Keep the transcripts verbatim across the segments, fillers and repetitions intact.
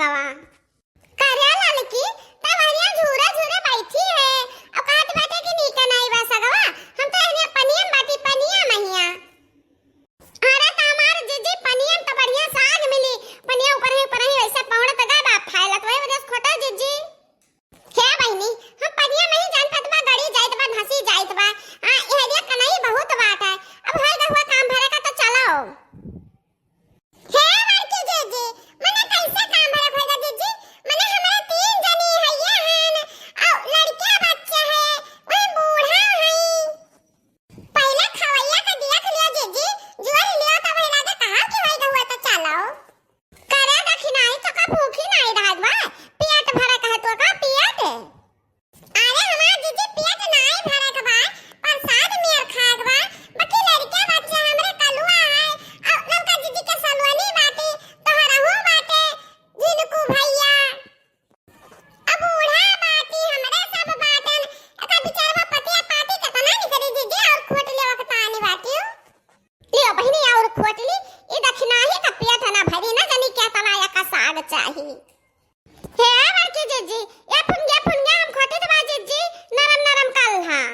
करे ललकी, तब हरिया झूरे झूरे बैठी है, अउ कहत बाटे कि नीक नाई बा सगवा, हम तो एहने पनिया में बाटी, पनिया महिया। अरे त हमार जिज्जी, पनिया में त बढ़िया साग मिली, पनिया ऊपर ही, ऊपर ही वैसे पौड़त गा बा फैलत, वही वजह से खोटा जिज्जी। हे बहिनी, हम पनिया में ही जान पत बा, गड़ी जाइत बा, धसी जाइत बा। आ, एहरिया कनई बहुत बाट है, अब होई गहुआ काम भरे का तो चलो। हे बड़की जिज्जी, मने कैसे काम भरे भइगा जिज्जी? मने हमारे तीन जनी हइये हन, अउ लड़किया बच्चा है, वही बूढ़ा हई। पहिले खवैया के देख लियो जिज्जी, जोर लियो तब हिला के कहा कि होई गहुआ तो चलो। करे दखिनाही तो का भूखी नाई रहत बा, पेट भरे कहे तो का पेट। अरे हमार जिज्जी पेट नाई भरे के बा, प्रसाद मेर खाए के बा, बाकी लड़के बच्चे हमरे कलुआ है, अउ ललका जिज्जी के सलुअनी बाटे, तोहरहू बाटे, झिनकू भैया। अब बूढ़ा बाटी, हमरे सब बाटन, एकर बिचारवा पतिया पाटी केतना निकरी जिज्जी, अउर खोट लेवा के तानी बाटी। लियो बहिनी अउर खोट ली, ई दखिनाही का पेट ना भरी, ना जानी क्या तलाया का साग चाही। हे बड़की जिज्जी, ये फुनगे फुनगे हम खोटी देबा जिज्जी, नरम नरम कल हाँ।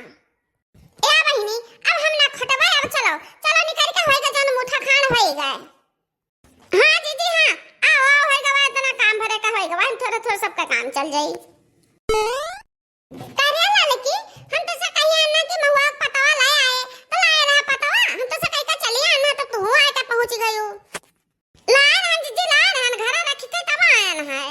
ए बहिनी, अब हम ना खोटबे, अब चलो, चलो निकल के होई गए, जन मुठा खान होई गए। हाँ जिज्जी, हाँ, आओ, आओ, होई गवा, इतना काम भरे का होई गवा, हम थोड़ा, थोड़ा सबका काम चल जाई। करे ललकी, हम तो से कहिया ना कि महुआ के पतवा ले आए, तो लाए रहा पतवा, हम तो से कह के चली आना, तो तू आए के पहुँच गयू। लाए रहन जिज्जी, लाए रहन, घरे रख के तब आयन है।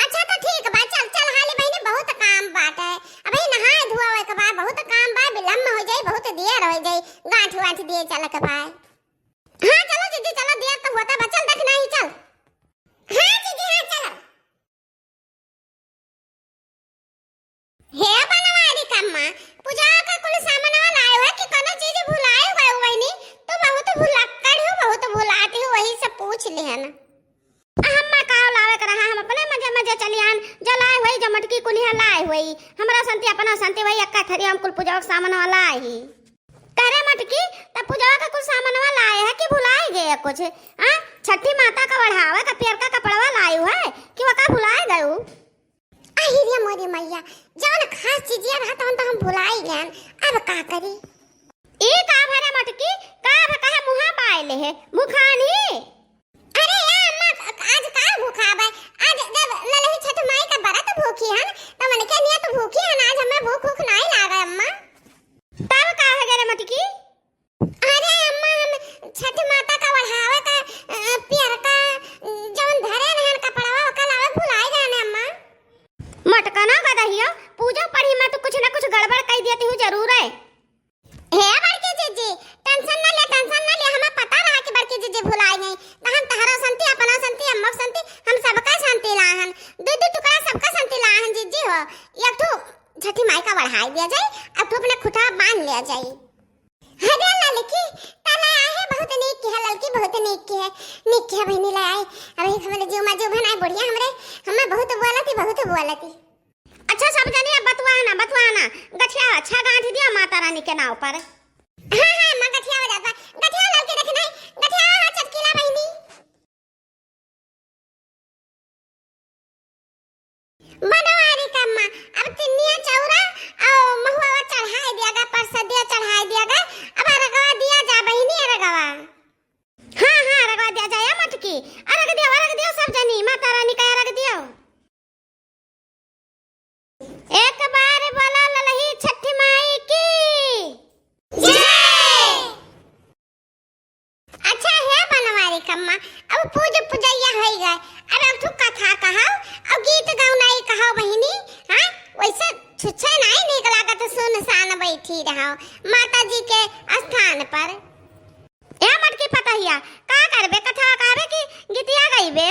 अच्छा तो ठीक बा, चल, चल हाली बहिनी, बहुत काम बाटे। अबे नहाए धोए के बा, बहुत काम बा, विलम्ब हो जाई, बहुत देर हो जाई, गांठ वांठ दिए चल के बा। हाँ चलो जिज्जी, चलो, देर तो होता बा, चल दखिनाही चल। हाँ जिज्जी, हाँ चलो। हे बनवारी कम्मा, पूजा का कुल सामानवा लाए हुए कि कोनो चीज भुलाए हुए बहिनी? तू बहुत भुलक्कड़ हो, बहुत भुलाती हो, वही से पूछ लिहन। आ हम्मा का लावे के रहा, हम अपने मजे मजे चली आन, जो लाए हुई, जो मटकी कुलिया लाए हुई, हमरा संती अपना संती वही अक्का थरी हम कुल पूजा का सामानवा लाए ही। करे मटकी, तब पूजवा का कुछ सामानवा लाए है कि भुलाए गए कुछ? हाँ, छठी माता का ओढ़ावे का पियरका कपड़वा लाए है कि वका भुलाए गयू? अहि रे मोरी मैया, जौन खास चीजिया रहा तौन तो हम भुलाई गयन, अब का करी? ई का भरे मटकी, का भ-, कहे मुहा बाय ले है, भुखानी? अरे या अम्मा, आज का भूखा बा? आज जब ललही छठ माई का बरत भूखी हन, तो मन के नियत भूखी हन, आज हमें भूख, भूख नाई लागे अम्मा। तब का हो गए रे मटकी? अरे अम्मा, हम छठ माता का ओढ़ावे का, अ, पियरका, जौन धरे रहन कपड़वा, ओका लावे भुलाए जाने अम्मा। मटकना गदहियो, पूजा पढ़ी में तो कुछ ना कुछ गड़बड़ कई देती हूँ जरूर है। हे बड़की जिज्जी, tension ना ले, tension ना ले, हमें पता रहा कि बड़की जिज्जी भुलाई गई, तो हम तहरो संती, अपना संती, अम्मा संती, हम सबका संती लाहन, दू दू टुकड़ा सबका संती लाहन जिज्जी हो, एक ठो छठी माई का बढ़ाई दिया जाए, एक ठो अपने खुटा बांध लिया जाए। अरे ललकी, ता ले आए है, बहुत नीक किहा ललकी, बहुत नीक किहा, नीक किहा बहिनी ले आए। अबे हमरे जीव मा जीव बनाए बुढ़िया हमरे, हमें बहुत बोलती, बहुत बोलती। अच्छा सब जनी अब बतुआ ना, बतुआ ना, गठिया अच्छा गांठ दिया माता रानी के नाव पर। हाँ, हाँ, माँ गठिया हो जाता, गठिया ललकी देखी नहीं, गठिया हो चटकीला बहिनी। बनवारी कम्मा, अब तिन्निया चौरा अउ महुआ चढ़ाई दिया गा, परसदिया चढ़ाई दिया गा। अब अरगवा दिया जा बहिनी, अरगवा। हाँ, हाँ, अरगवा दिया जा, या मटकी। अरग दियो, अरग दियो सब जनी, माता रानी का अरग दियो। एक बार बोला ललही छठी माई की जय। अच्छा हे बनवारी कम्मा, अब पूज पुजैया होई गए, अब एक ठो कथा कहाओ, अब गीत गौनाई कहाओ बहिनी। हाँ, वैसे छुच्छे नाई नीक लागत, सुनसान बैठी रहो माता जी के स्थान पर। ए मटकी पतहिया, का करबे, कथा कहबे कि गीतिया गईबे?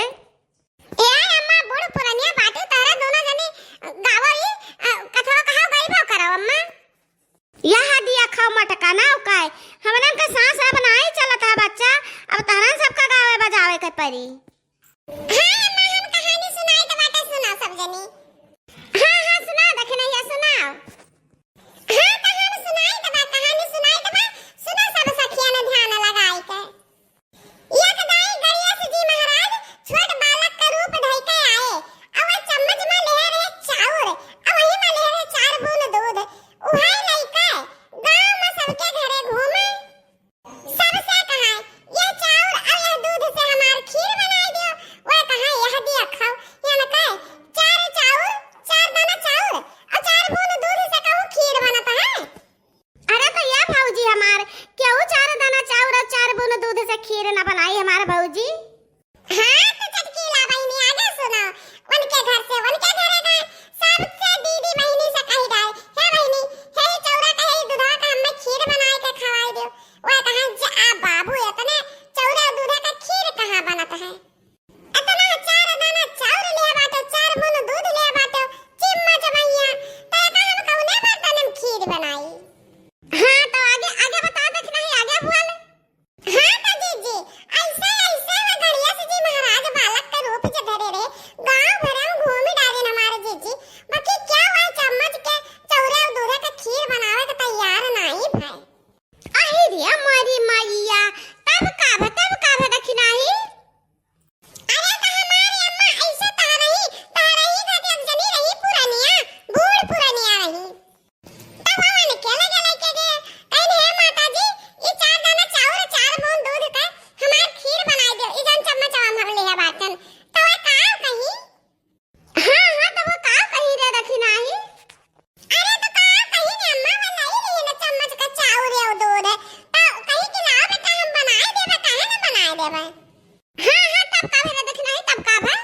ए अम्मा, बूढ़ पुरनिया बाटी, तहरा दोनों जनी गावो ई, अ, कथवा कहाओ, गईबो करो अम्मा। यह दिया खाओ मटका ना उकाए, हमरन का सांस अब नाई चलत है बच्चा, अब तहरन सबका गावे बजावे के परी। हाँ अम्मा, हम कहानी सुनाई त बाटे, सुना सब जनी। हाँ, हाँ, सुना दखिनैया, सुनाओ। हाँ, त हम सुनाई त बा, कहानी सुनाई त बा, सुना सब सखिया ने ध्यान लगाई के। एक दाई गणेश जी महाराज छोट बालक का रूप धई के भौजी। हाँ, तो चटकीला बहिनी, आगे सुनो। उनके घर से, उनके घरे गए, सबसे दीदी बहिनी से कही गए, "हे बहिनी, हे ही चौरा का, हे ही दूधवा का हमें खीर बनाए के खवाई दो।" वह कहा, "जा बाबू, इतने चौरा दूधे का खीर कहाँ बनत है? इतना चार दाना चाउर लिया बाटे, चार बून दूध लिया बाटे, चिम्मच भैया, तो एका हम कौने बर्तन में खीर बनाई?" हाँ, तो आगे, आगे बता दे कि नहीं, आगे बोल। हाँ तो जीजी, ऐसे, ऐसे में गणेश जी महाराज बालक के रूप जे धरे रहे, गांव भरे में घूमी डाले न हमारे जीजी। बाकी क्या हुआ, चम्मच के चौरे और दूधे के खीर बनावे के तैयार नाई भए। अहि रे मोरी मैया, तब का भा, तब का भा दखिनाही? अरे तो हमारी अम्मा ऐसे तहरही, तहरही खातिर एक जनी रही पुरनिया, बूढ़ पुरनिया रही। तब वो उनके लगे लेके गए, कहिन, "हे माता जी, ई चार दाना चाउर, चार बून दूध के हमार खीर बनाई दो, ई जौन चम्मच हम लिहे बाटन।" तो वो का कही? हाँ, हाँ, तो वो का कही रे दखिनाही? अरे तो का कही रे अम्मा, वो नहीं रही ना चम्मच का चाउर या दूध है। तो कही कि लाओ बेटा, हम बनाए देबे, काहे ना बनाए देबे? हाँ, हाँ, तब का भा रे दखिनाही, तब का भा?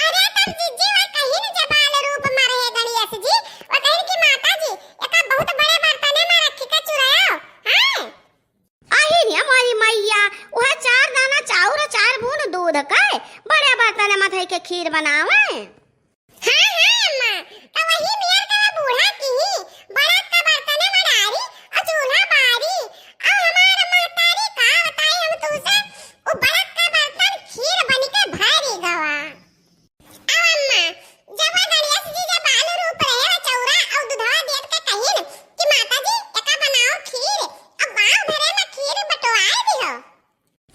अरे तब जीजी वह कहिन जे बाल रूप मा रहे गणेश जी, वह कहिन कि माता जी, एका बहुत बड़े बर्तने मा रखी के चुराओ, हाँ? अहि रे मोरी मैया, वह चार दाना चाउर, चार बून दूध के बड़े बर्तने मा धई के खीर बनावे। हाँ, हाँ अम्मा, तो वही मेर का बूढ़ा की बड़ा का बर्तने मा डारी और चूल्हा बारी, और हमार महतारी का बताई हम तुझसे, वो बड़ा का बर्तन खीर बन के भरी गवा। अब अम्मा, जब वो गणेश जी के बाल रूप रहे, वो चौरा और दुधवा देत के कहिन कि माता जी, एका बनाओ खीर, और गांव भरे मा खीर बंटवाए दिहो।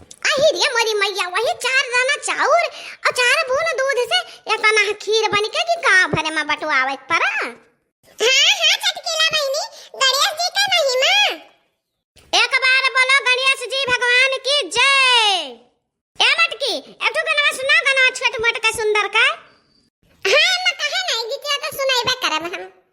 अहि रे मोरी मैया, वही चार दाना चाउर और चार बून दूध से एतना खीर बन के कि गांव भरे मा बंटवावे के परा। हाँ, हाँ, चटकीला बहिनी, गणेश जी के महिमा। एक बार बोलो गणेश जी भगवान की जय। ए मटकी, एक ठो गनवा सुना, गनवा छोट मोट का सुंदर का। हाँ अम्मा, काहे नहीं, गीतिया तो सुनाइबे करब हम।